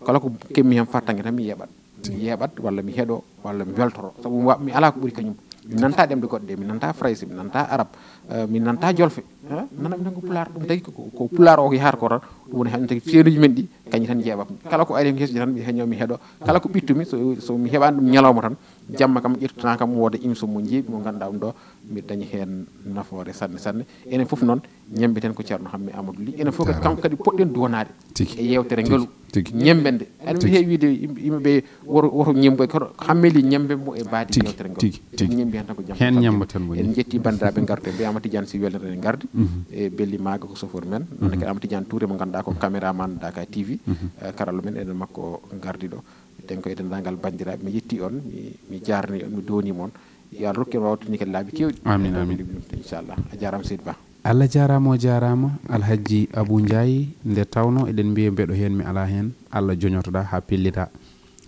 kala ko keɓmi heen fartaŋŋe tan mi yeeɓat. Tigi. Mi yeeɓat walla mi heɗo walla mi weltoro. Sabu mi wa-, mi alaa ko ɓuri kañum. Mi nanta ɗemɗe goɗɗe ɗe, mi nanta farayse, mi nanta arab, eh, mi nanta jolfe. Eh, nanami tan ko Pulaar. Ɗum tagi ko, ko, ko Pulaar o ko yahata ko tan, ɗum woni hannde tagi feenuji men ɗi, kañum tan njeeɓat. Kala ko ari heen hesɗi tan, mi heño, mi heɗo. Kala ko ɓittumi, so, so mi heɓaani ɗum ñalawma tan, jamma kam ƴettana kam, wooda émission mo njeeɓi mo ngannduɗaa ɗum ɗo, mbiɗa daña heen nafoore sanne, sanne. Enen fof noon, ñemmbeten ko Ceerno Hammet Amadou Ly. Enen fof kadi, kanko kadi poɗɗen duwanaade. Tigi. E yeewtere ngalu. Tigi. Ñemmbende. Aɗa, tigi, heewi wiide yim-, yimɓe ɓe woto, woto ñemmbo, kono Hammet Ly ñemmbemo e baadi yeewtere ngalu. Tigi, tigi. Ñemmbi heen tan ko jam. Heen ñemmbaten mo ni. En njetti banndiraaɓe ngarɗuɓe. Mbiyaama Tidiane Sy welnata en ngardi. Mhm. E Belli Maaga ko chauffeur men. Mhm. Noon kadi Amadou Tidiane Touré mo ngannduɗaa ko caméraman Dakar T V. Mhm. Eh, karallo men, enen makko ngardi ɗo. Eɗen ko e denndaangal banndiraaɓe, mi yetti on, mi, mi jaarni on, mi dooniima on. Yo Allah rokku en waawde ni kadi laabi keewɗi. Amiin, amiin. Inchallah. A jaaraama, seydi Ba. Allah jaaraama, o jaaraama, Alhajji Abuu Njaay. Nde tawnoo eɗen mbiya mbeɗo heen, mi alaa heen, Allah joñotoɗaa haa pellitaa.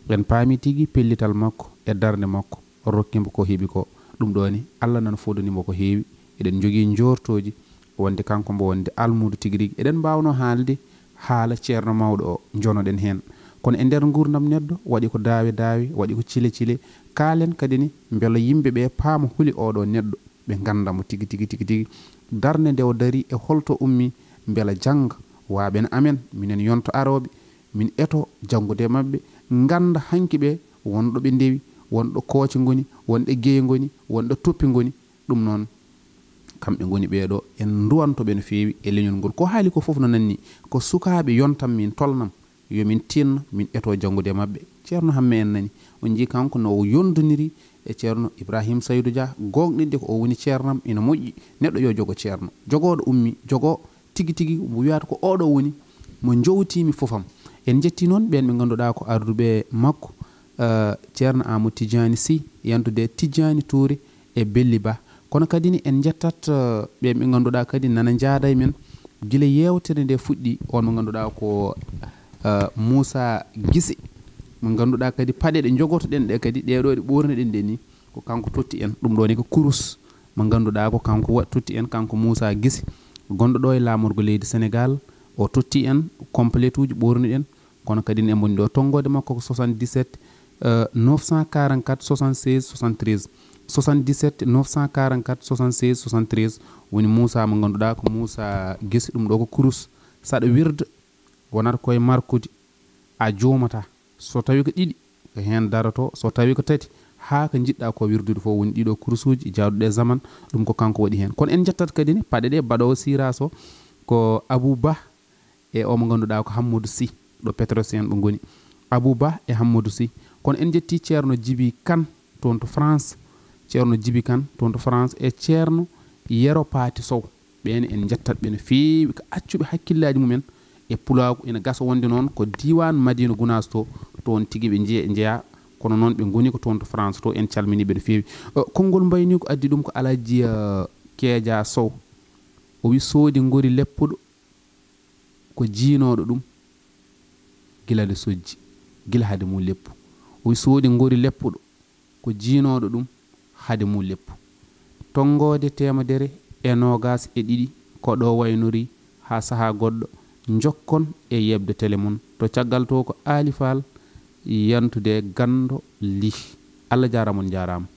En paami tigi pellital makko e darnde makko, rokki mbo ko heɓi ko. Ɗum ɗoo ni, Allah nana fodani mbo ko heewi. Eɗen njogii njoortooji wonde kanko mbo wonde almuudo tigi rigi. Eɗen mbaawnoo haalde haala ceerno mawɗo o, njonoɗen heen. Kono e nder nguurndam neɗɗo, waɗi ko daawe daawe, waɗi ko cile cile. Kaalen kadi ni, mbela yimɓe ɓe paama holi oɗo neɗɗo, ɓe ngannda mo tigi, tigi, tigi, tigi. Darnde nde o dari e holto ummi, mbela jannga waaɓe no amen, minen yonto arooɓe, min eto janngude e maɓɓe, ngannda hanki ɓe wonɗo ɓe ndewi, wonɗo Kooce ngoni, wonɗo Geye ngoni, wonɗo Toppi ngoni. Ɗum noon, kamɓe ngoni ɓee ɗo, en nduwanto ɓe no feewi e leñol ngol. Ko haali ko fof no nanni, ko sukaaɓe yontam min, tolnam, yo min tinno, min eto janngude e maɓɓe. Ceerno Hamme en nani, on njii kanko no o yondoniri e Ceerno Ibrahim Saydu Dia, gooŋɗinde ko o woni ceernam, ina moƴƴi, neɗɗo yo jogo ceerno. Jogooɗo ummi, jogo tigi tigi, mo wiyata ko oɗo woni mo njowtiimi fofam. En njetti noon ɓeen ɓe ngannduɗaa ko arduɓe makko, eh, Ceerno Amadou Tidiani Sy, yantude Tidiani Touré e Belli Ba. Kono kadi ni en njettat, eh, ɓe ɓe ngannduɗaa kadi nana njaada e men gila yeewtere nde fuɗɗi, on mo ngannduɗaa ko, eh, Moussa Guissé, mo ngannduɗaa kadi paɗe ɗe njogotoɗen ɗe kadi, ɗee ɗoo ɗe ɓoorniɗen ɗe ni, ko kanko totti en. Ɗum ɗoo ni ko kurus mo ngannduɗaa ko kanko wa-, totti en, kanko Moussa Guissé, gonɗo ɗo e laamorgo leydi Sénégal, o totti en completuuji ɓoorniɗen. Kono kadi ne, en mboni ɗo, tonngoode makko ko soixante-dix-sept, euh, neuf cent quarante-quatre, soixante-seize, soixante-treize. Soixante-dix-sept, neuf cent quarante-quatre, soixante-seize, soixante-treize. Woni Moussa mo ngannduɗaa ko Moussa Guissé, ɗum ɗo ko kurus. Saɗa wirda, wonata koye markude, a juumata. So tawi ko ɗiɗi, ko heen daroto. So tawi ko tati, haa ko njiɗɗa ko wirdude fof, woni ɗiɗo kurusuuji jaaduɗe zaman, ɗum ko kanko waɗi heen. Kono en njettat kadi ne paɗe ɗe, baɗoowo siras o ko Abou Ba, e o mo ngannduɗaa ko Hammadou Sy, ɗo Petrosen ɓe ngoni. Abou Ba e Hammadou Sy. Kono en njetti Ceerno Djiby Kane toon to France. Ceerno Djiby Kane toon to France e Ceerno Yero Paati Sow. Ɓeen en njettat ɓe no feewi, ko accuɓe hakkillaaji mumen e pulaagu. Ina gasa wonde noon ko diiwaan Madina Gunaas to, toon tigi ɓe nje-, njeyaa. Kono noon ɓe ngoni ko toon to France to, en calminii ɓe no feewi. Eh, konngol mbayni ko addi ɗum ko Alhaji, eh, Keeja Sow. O wi soodi ngori leppuɗo ko jiinooɗo ɗum gila nde sojji, gila hade mum leppu. O wi soodi ngori leppuɗo ko jiinooɗo ɗum hade mum leppu. Tonngoode teemedere e noogaas e ɗiɗi ko ɗo waynori haa sahaa goɗɗo. Njokkon e yeɓde tele mon. To caggal to ko Aali Faal yantude ganndo Lih. Allah jaaraama, on njaaraama.